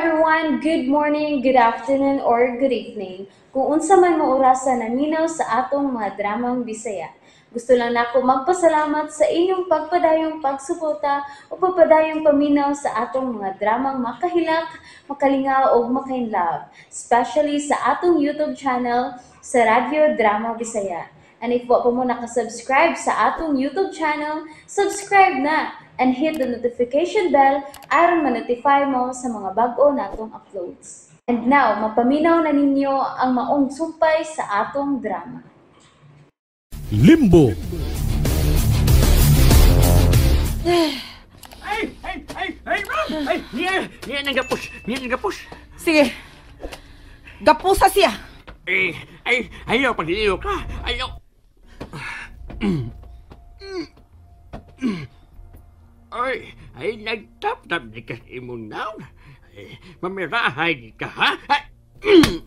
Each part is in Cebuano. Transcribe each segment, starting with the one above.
everyone! Good morning, good afternoon, or good evening. Kung unsa man mo orasa naminaw sa atong mga dramang Bisaya. Gusto lang nako magpasalamat sa inyong pagpadayong pagsuporta o pagpadayong paminaw sa atong mga dramang makahilak, makalingaw o makainlove, especially sa atong YouTube channel sa Radyo Drama Bisaya. And if wa pa mo nakasubscribe sa atong YouTube channel, subscribe na and hit the notification bell aron ma-notify mo sa mga bag-o natong uploads. And now, mapaminaw na ninyo ang maong sumpay sa atong drama. Limbo. Ay, ay, ay, ay, ma'am! Ay, niya, niya nang gapos, niya nang gapos. Sige. Gapusa siya. Ay, ay, ayaw, pagliliyo ka. Ayaw. Ay, ay, nagtap-tap ni ka sa imong naon. Ay, mamirahay ni ka, ha? Ay,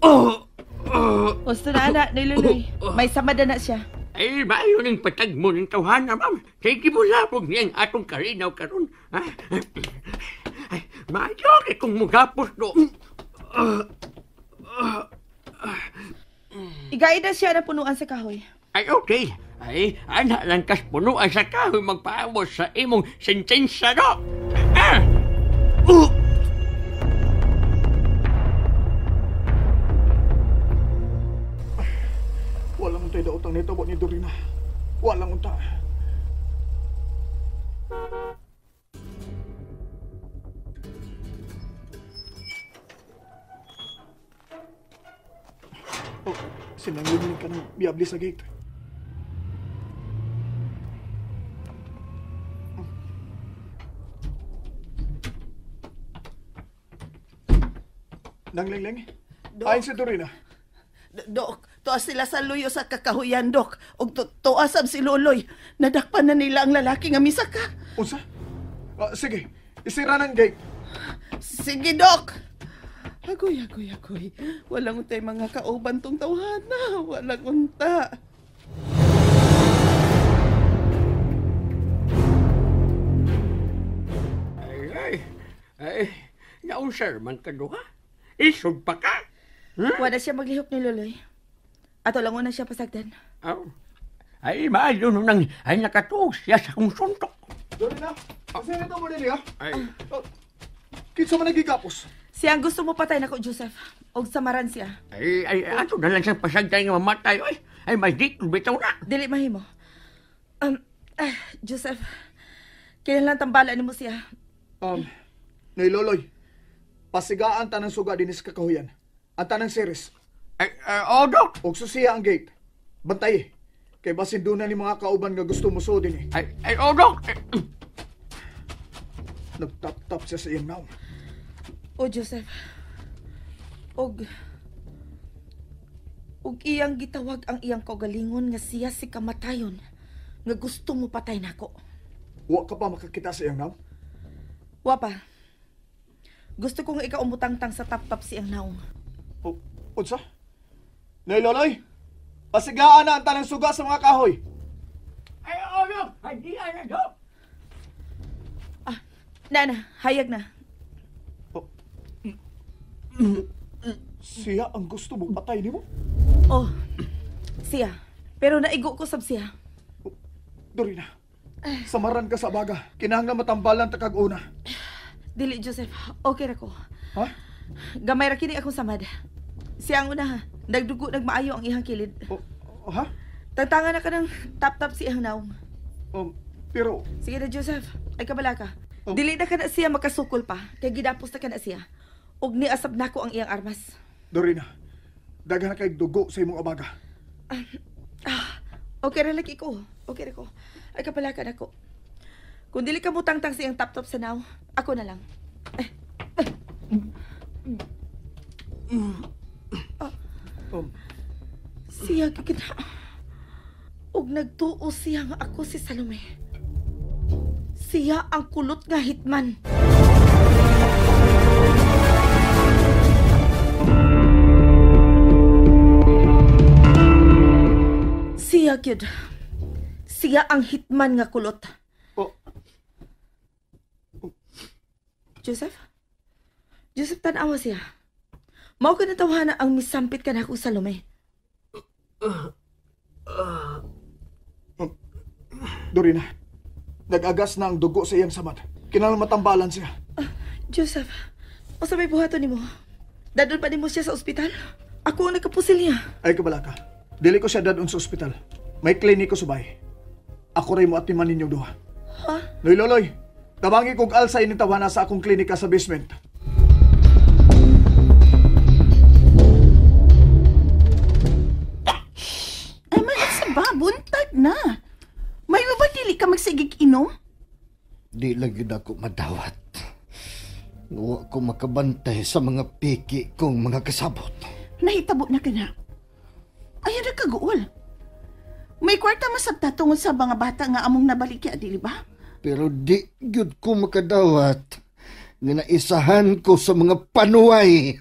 oh, oh. Gusto na, anak, niluloy. May samada na siya. Ay, maayo ning patag mo ng tawhana, ma'am. Kay gibulabog niya ang atong karinaw karon. Ha? Ay, maayo kay kung mugapos do. Igaid na siya na punuan sa kahoy. Ay, okay. Ay, ana lang kas punuan sa kahoy magpaabot sa imong sentensya do. Ah! Walang untay daotang nitabo ni Dorina. Walang unta. Oh, sinanglunin ka ng biyabli sa gate. Nang Lengling? Ayon si Dorina. Dok, tuas sila sa luyo sa kakahuyan, Dok. Og tuas si Loloy. Nadakpan na nila ang lalaki nga misaka. Unsa? Sige, isira ng gate. Sige, Dok. Agoy, agoy, agoy. Walang untay mga kauban tong tawhana. Walang unta. Ay, ay, ay. Nausar man ka duha. Isog pa ka. Hmm? Wala siya maglihok ni Loloy. Ato lang una siya pasagdan. Oh. Ay, maayo nung ay nakatuog siya sa kong suntok. Dorina, kasi nito mo rin, ha? Ay. Oh, kinsa man nagigapos? Siya ang gusto mo patay nako, Joseph. Og samaran siya. Ay, ay, ato na lang siyang pasagdan nga mamatay. Ay, ay, may dito, bitaw na. Dili mahimo. Joseph, kailan tambala ni mo siya? Nay Loloy, pasigaan tanang suga din sa kakahuyan. Ang tanang series. Ay, oh, Dok. Og susiya ang gate. Bantay. Kay basin doon na ni mga kauban nga gusto mo so din eh. Ay, ay, oh, Dok. Nagtap-tap siya sa iyang naong. Oh, Joseph. Og iyang gitawag ang iyang kaugalingon nga siya si kamatayon nga gusto mo patay nako. Wa ka pa makakita sa iyang naong? Wa pa. Gusto ko nga ikaw umutangtang sa tap-tap sa iyang naong. Oh, unsa? Nay Loloy, pasigaan na ang tanang suga sa mga kahoy. Ay, oh, Dok! Ay, di na, Dok! Ah, na, hayag na. Oh. Siya ang gusto mong patay nimo? Oh, siya. Pero naigo ko sab siya. Oh, Dorina, samaran ka sa baga. Kinahanglan matambalan ta kag una. Dili, Joseph. Okay ra ko. Ha? Gamay ra kini akong samad. Siya ang una ha. Nagdugo nagmaayo ang iyang kilid. Oh, oh, ha? Tangtangan na ka ng tap-tap si iyang naong. Pero... Sige na, Joseph. Ay kabala ka. Oh. Dili na ka na siya makasukol pa. Kay gidapos na ka na siya. Og niasab na ko ang iyang armas. Dorina, daghan na kay dugo sa imong abaga. Okay ra lagi ko. Okay ra ko. Ay kabala ka na ko. Kung dili ka mutangtang sa iyang tap-tap sa naong, ako na lang. Siya gigina. Og nagtuo siya nga ako si Salome. Siya ang kulot nga hitman. Siya gyud. Siya ang hitman nga kulot. Oh. Joseph? Joseph, tanawa siya. Mao ka natawhana ang misampit ka na ako sa Salome. Dorina, nag-agas na ang dugo sa iyang samad. Kinahanglan matambalan siya. Joseph, unsa may buhaton nimo? Dadon pa nimo siya sa ospital? Ako ang nagkapusil niya. Ay, kabalaka. Dili ko siya dadon sa ospital. May kliniko sa bahay. Ako rin mo at timan ninyong duha. Ha? Noy Loloy, tabangi kog alsa ining tawana sa akong klinika sa basement. Ay, man, sa ba? Buntag na. May ba dili ka magsigig inom? Di lang yun ako madawat. Wa ko makabantay sa mga piki kong mga kasabot. Nahitabo na ka na. Ayaw na kaguol. May kwarta masabta tungod sa mga bata nga among nabalikya, dili ba? Pero di gyud ko makadawat nga naisahan ko sa mga panuway.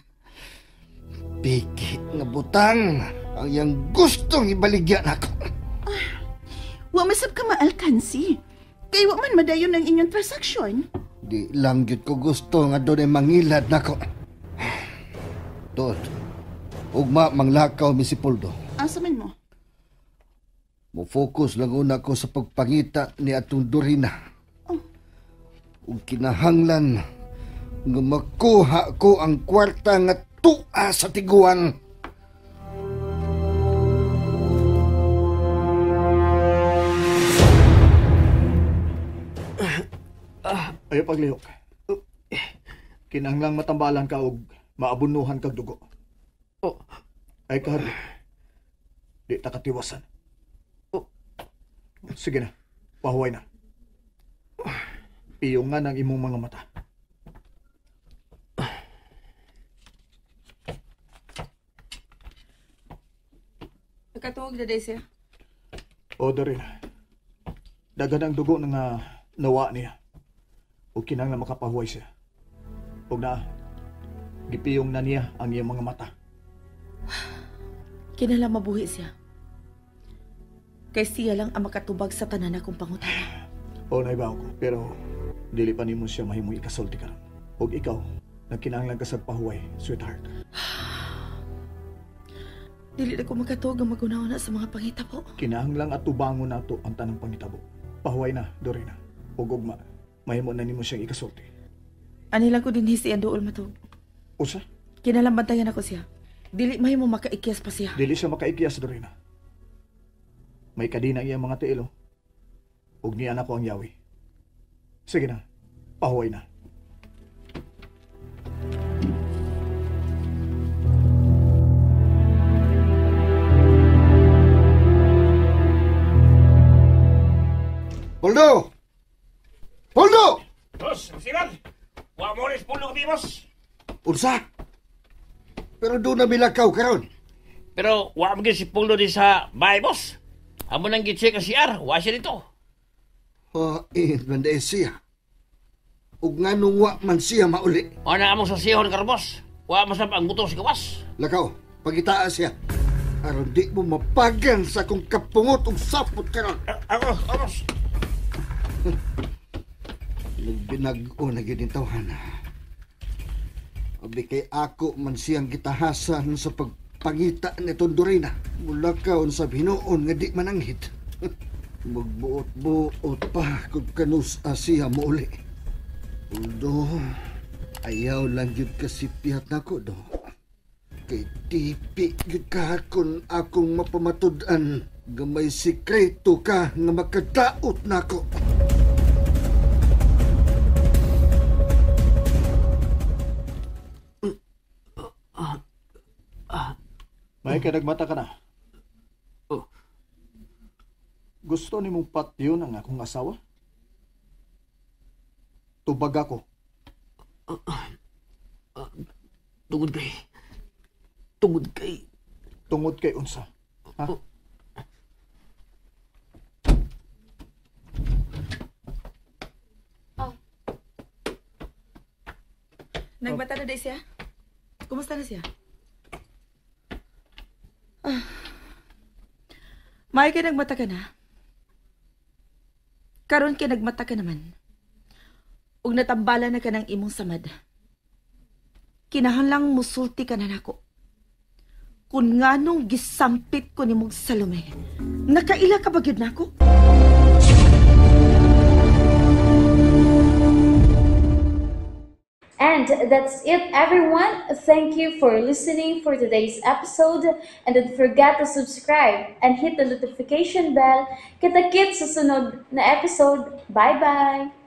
Piki nga butang ang iyang gustong ibaligyan ako. Wa masab ka maalkansi. Kay wa man madayon ang inyong transaksyon. Di lang gyud ko gusto nga doon ay mangilad nako. Tod, ugma manglakaw mi si Poldo. Asa man mo? Mo-focus lang una ko sa pagpangita ni atong Dorina. Oh. Ug kinahanglan nga makuha ko ang kwarta nga tua sa tiguang. Ayaw paglihok. Kinahanglang matambalan ka og maabunuhan kag dugo. Oh. Ay kahadlok. Di ta katiwasan. Oh. Sige na, pahuway na. Piyungan ang imong mga mata. Nakatuog na day siya. O, Dorina. Daghan ang dugo nga nawa niya. O kinahanglan makapahuway siya. Og naa, gipiyong na niya ang iyang mga mata. Kinahanglan mabuhi siya. Kay siya lang ang makatubag sa tanan akong pangutana. O, naibaw ko. Pero dili pa nimo siya mahimong ikasulti karon. Og ikaw, nagkinahanglan ka sa pahuway, sweetheart. Dili na ko makatuog ang magunaw na sa mga pangitabo. Kinahanglan at tubangon nato ang tanang pangitabo. Pahuway na, Dorina. Og ugma, mahimo na nimo siyang ikasulti. Ani lang ko dinhi siya duol matug. Usa? Kinahanglan bantayan ako siya. Dili mahimo makaikyas pa siya. Dili siya makaikyas, Dorina. May kadina iyang mga tiil, oh. Ug niya na ko ang yawi. Sige na, pahuway na. Poldo! Poldo! Boss, sinan! Wa mo rin pulo kami, boss. Unsa? Pero doon na milakaw karon. Pero wa mo si Poldo din sa bahay, boss. Amo nang gi-check ang CR, wa siya dito. Hain man dahil siya. Ug nganong wa man siya mauli. O na among sasihon karon, boss. Wa masab ang buto sa gawas. Lakaw, pagitaa siya. Aron di mo mapagan sa akong kapungot ug sapot karon. Ako, boss. Nagbinag-o na gyud ning tawhana. Abi kay ako man siyang gitahasan sa pagpangita ni Dorina. Mula kaon sa hinuon nga di mananghid. Magbuot-buot pa kung kanus siya mouli. Uldo, ayaw lang gyud kasipyat nako do. Kay tipi gyud ka kung akong mapamatud-an nga may sikreto ka nga makadaot nako. May kadagmata ka na. Oh. Gusto ni mong patyon ang akong asawa? Tubag ako. Tungod kay... Tungod kay... Tungod kay unsa? Ha? Oh. Oh. Nagbata na day siya? Kumusta na siya? Ah. May kay nagmata ka na. Karon kay nagmata ka naman. Ug natambala na ka ng imong samad. Kinahanglang musulti ka na nako. Kung nganong gisampit ko ni mong Salome, nakaila ka ba gyud nako? And that's it, everyone. Thank you for listening for today's episode. And don't forget to subscribe and hit the notification bell. Kita-kits sa sunod na episode. Bye-bye!